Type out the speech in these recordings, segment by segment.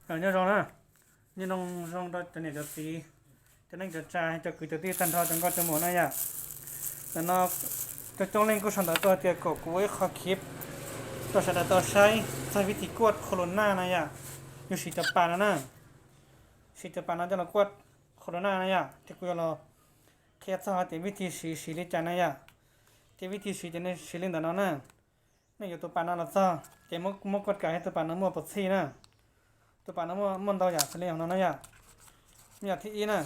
Nyob zoo na, nyob zoo zoo rau cov niam cov txiv, cov neej cov tsa, cov kwv cov tij tag nrho cov nkauj cov muam na yom. Ntawm no coob coob leej kuj sau ntawv tuaj tias kom kuv ua ib qho clip rau sawv daws tau saib txog vib thib kuaj corona na yom. Yus siv cov pas no na, siv cov pas no coj los kuaj corona na yom, ces kuv yuav los qhia txog hais tias vib thib siv siv li cas na yom. Ces vib thib siv ces nej siv li ntawm no na. Nej yuav tus pas no los txog ces muab kuaj kav thiab tus pas no muaj pov txhij na. Tus pas no muaj ntau yam xws li no na yom. Muaj yam thib ib na,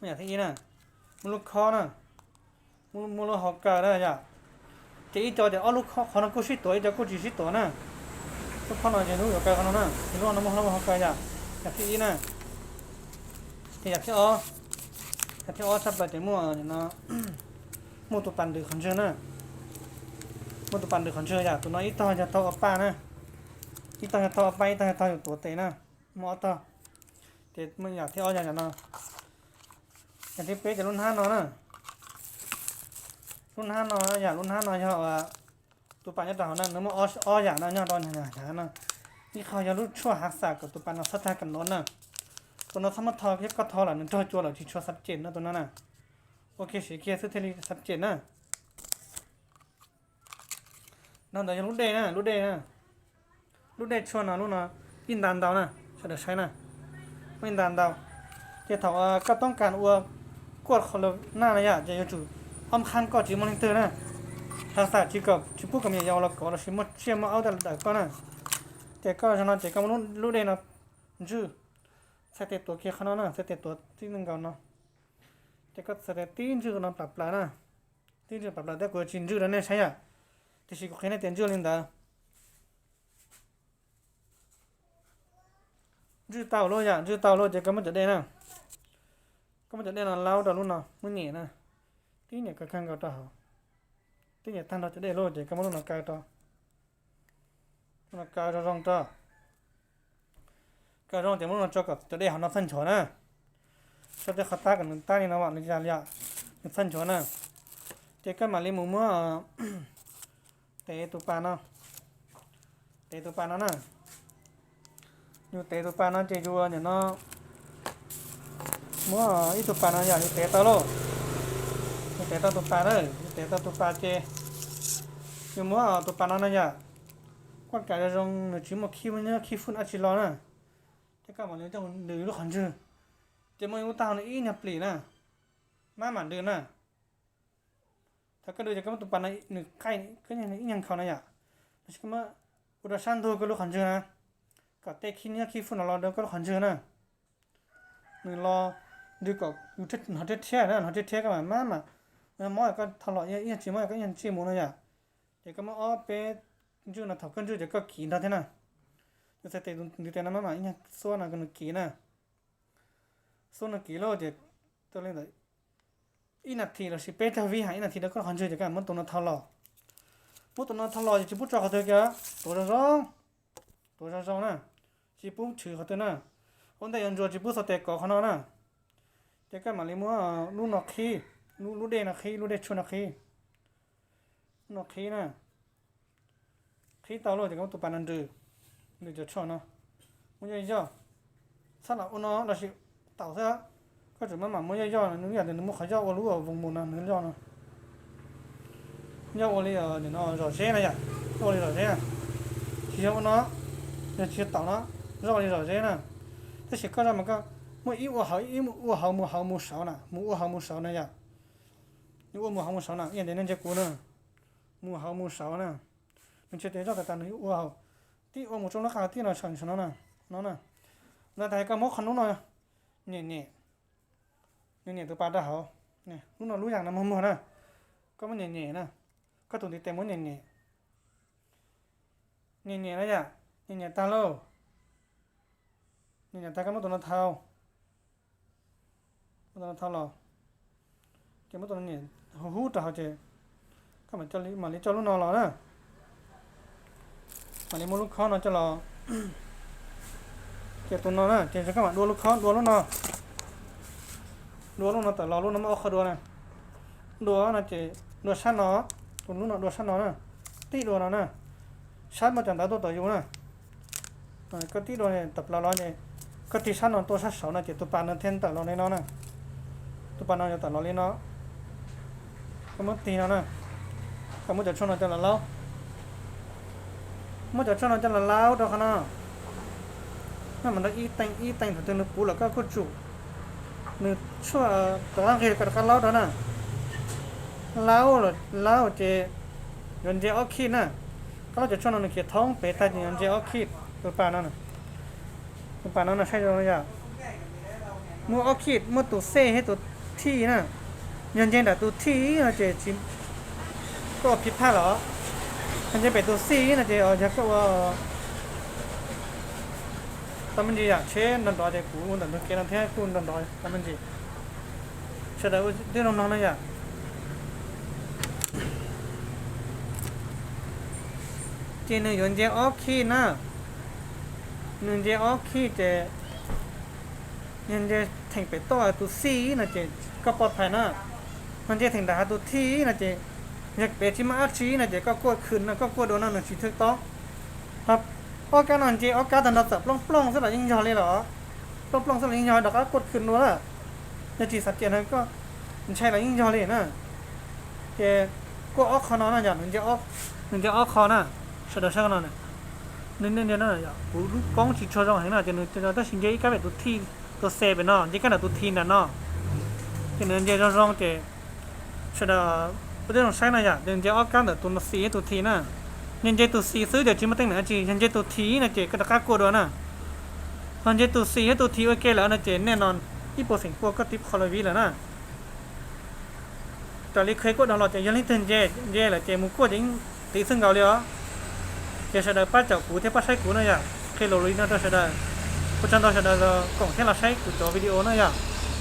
muaj yam thib ib na, muaj lub khob na, muaj lub hauv kaw na yom. Ces ib co ces ob lub khob qhov no kuj sib tuav, ib co kuj tsis sib tuav na. Lub khob no ces lub yuav kaw qhov no na, ces lub no muaj hauv kaw yom. Yam thib ib na. Ces yam thib ob, yam thib ob tshaj plaws ces muaj no, muaj tus pas ntws qhov ntswg na. Muaj tus pas ntws qhov ntswg yom, tus no ib tog yog taug ua paj na, ib tog yog taug ua paj, ib tog yog taug yus tuav tes na. Muaj ob tog. Ces yam thib ob yog no. Yam thib peb ces lub hnab no na. Lub hnab no yom, lub hnab no yog tus pas nyob rau hauv na, nws muaj ob yam no nyob rau hnyav no. Ib qho yog lub tshuaj hav xam kom tus pas no txhob tag kam no na. Tus no txhob muab tho thiab, koj tho lawm nws raug cua lawm tsis tshua xab cem no tus no na. Ua kiag siv kiag xwb thiaj li xab cem na. No ntawd yog lub dej na, lub dej na. Lub dej tshuaj no lub no ib nta ntau na, sawv daws saib na. Muaj ib nta ntau. Ces thaum koj toob kas ua kuaj qhov lawv naj na yom, ces yuav tsum ob qhab koj tsis muaj leej twg na. Hav xam tsis kom, tsis pub kom me nyuam yaus los kov los sis muaj tsiaj muaj aub dawm koj na. Ces koj zoo no ces koj muab lub dej no ntswj, txhais tes tuav kiag qhov no na, txhais tes tuav tib neeg nkaus no. Ces koj txhais tes tib ntswj no plam plaws na, tib ntswj plam plaws thiab kuv tsis ntswj rau nej saib yom, tiam sis kuv qhia nej tias ntswj li ntawd. Ntswj tau lawm yom, ntswj tau lawm ces koj muab cov dej na, koj muab cov dej no laub rau lub no muab nyem na, tib nyem kawg kawg nkaus rau hauv, tib nyem tag nrho cov dej lawm ces koj muab lub no kaw rau, lub no kaw zoo zoo rau, kaw zoo ces muab lub no tso kom cov dej hauv no txhob nchuav na. Tso tej qhov tab kom nws tab li no mam li cas li os, nws txhob nchuav na. Ces koj mam li mus muab tev tus pas no, tev tus pas no na. Yus tev tus pas no ces yus nim no muab ib tug pas no yom, yus tev tau lauj, yus tev tau tus pas na, yus tev tau tus pas ces yus muab tus pas no na yom, kuaj kav zoo zoo nws tsis muaj khib nyob khib fwj dab tsi los na, ces koj mam li coj mus ntws lub qhov ntswg, ces muaj ib lub taub hau nws ib nyuag plis na, maj mam ntws na. Thaum koj ntws ces koj muab tus pas no nws qaij ib nyuag nkhaus na yom, los sis koj muab ua rau sab ntug koj lub qhov ntswg na, kom tej khib nyob khib fwj no los rau koj lub qhov ntswg na. Nws los ntws kom yus hnov rhiab rhiab na, hnov rhiab rhiab koj mam maj mam, mob koj tho los ib nyuag tsis mob koj ib nyuag tsis mus no yom. Ces koj muab ob peb ntswj no, thaum koj ntswj ces koj kiv nrog thiab na. Yus txhais tes ntiv tes no maj mam ib nyuag xuab no kom nws kiv na. Xuab nws kiv lauj ces tau li ntawd ib nas this los sis peb caug vib, hais ib nas this rau koj lub qhov ntswg ces koj muab tus no thau los. Muab tus no thau los ces tsis pub tso qhov twg kiag, tuav zoo zoo, tuav zoo zoo na, tsis pub tshwv qhov twg na. Ua ntej yuav ntsuas tsis pub xuas tes kov qhov no na. Ces koj mam li muab lub no qhib, lub dej no qhib, lub dej tshuaj no qhib, lub no qhib na. Qhib tau lawm ces koj muab tus pas no nrws, nrws cov tshuaj no, muab yoj yoj, txhob lam ua no los sis taum xwb, koj tseem maj mam muab yoj yoj, nws yam tias nws muaj qhov yoj ua lub voos mus no nws yoj no, yoj ua li no zom zeb no yom, yoj ua li zom zeb, tsis yog ua no, yog tsis yog taum no, yoj ua li zom zeb na. Tab sis koj zoj mas koj muaj ib ua hauv, ib ua hauv mus hauv mus saud na, mus ua hauv mus saud na yom. Nws ua mus hauv mus saud na, ib yam tias nej ntsia kuv na, mus hauv mus saud na, nws tsis tias zoj tas tas nws ua hauv, tib ua mus tso lub qab hauv tib no saum no na, no na. Ntawd tas koj muab qhov nub no nyem nyem, nws nyem tus pas rau hauv, lub no lub yam no muag muag na, koj muab nyem nyem na, koj tus ntiv tes muab nyem nyem, nyem nyem na yom, nyem nyem tag lauj, nyem nyem tag koj muab tus no thau, muab tus no thau los, ces muab tus no nyem hub hub rau hauv ces koj mam li coj lub no los na, mam li muab lub khob no coj los, ces tus no na ces koj mam dua lub khob, dua lub no, dua lub no tawm los, lub no muaj ob qhov dua na, dua no ces dua sab no, tus lub no dua sab no na, tib dua no na, sab muaj cov ntawv tuaj tom yus na, Koj tib dua tawm plaws los ces koj tig sab no tuaj sab saud no ces tus pas no thiaj tawm los li no na. Tus pas no yuav tawm los li no. Koj muab tig no na, koj muab cov tshuaj no coj los laub. Muab cov tshuaj no coj los laub rau qhov no. Noj mas ntawd ib teev ib teev thaum twg nws puv lawm koj kuj tsum. Nws tshuaj rov qab nqig koj rov qab laub rau na. Laub, laub ces yuav nce ob khij na. Koj laub cov tshuaj no nws khiav thoob pem tag ces yuav nce ob khij. Tus pas no, tus pas no no saib zoo yom. Muaj ob khij, muaj tus xej thiab tus thij na. Yog nce nram tus thij no ces tsis, koj ua phiv phaj los. Yog nce pem tus xij no ces yog koj ua tau me ntsis yom. Tsheb nrov nrov ces kuv ua ntawm ntug kev no thiab kuj nrov nrov tau me ntsis. Sawv daws ua tib zoo mloog no yom. Ces nws yuav nce ob khij na. Nws nce ob khij ces yog nce theem pem toj tus xij no ces koj poj phais na. Ho nce theem nram hav tus thij no ces yog pem tsis muaj dab tsi no ces koj kuaj khwm no, koj kuaj dua no nws tsis thwj tob. Ho ob kab no nce ob kab tag nrho txawm plooj plooj xwb los yeej yog li los. Plooj plooj xwb los yeej yog, rov qab kuaj khwm dua na. Yog tsis xav tias no koj ntshai los yeej yog li na. Ces kuaj ob qho no na yom, nws nce ob qho na. Sawv daws saib no, nws nce, kuv lub koob tsis tshua zoo heev no ces nws tab sis nce ib kab pem tus thij, tus xej pem no, nce kab nram tus thij nram no. Ces nws nce zoo zoo ces sawv daws ua tib zoo saib no yom, nws nce ob kab ntawm tus xij thiab tus thij na. Nws nce tus xij xwb ces tsis muaj teeb meem dab tsi, yog nce tus thij no ces koj rov qab kuaj dua na. Ho nce tus xij thiab tus thij ua ke lawm no ces nej no ib puas feem pua koj tiv qho la viv lawm na. Raws li qhia kuaj dhau los ces yog leej twg nce, nce lawm ces mus kuaj ces yeej tiv xwb nkaus li os. Ces sawv daws pab caum kuv thiab pab saib kuv no yom, qhia lus li no rau sawv daws. Ua tsaug ntau sawv daws los koom thiab los saib kuv cov video no yom.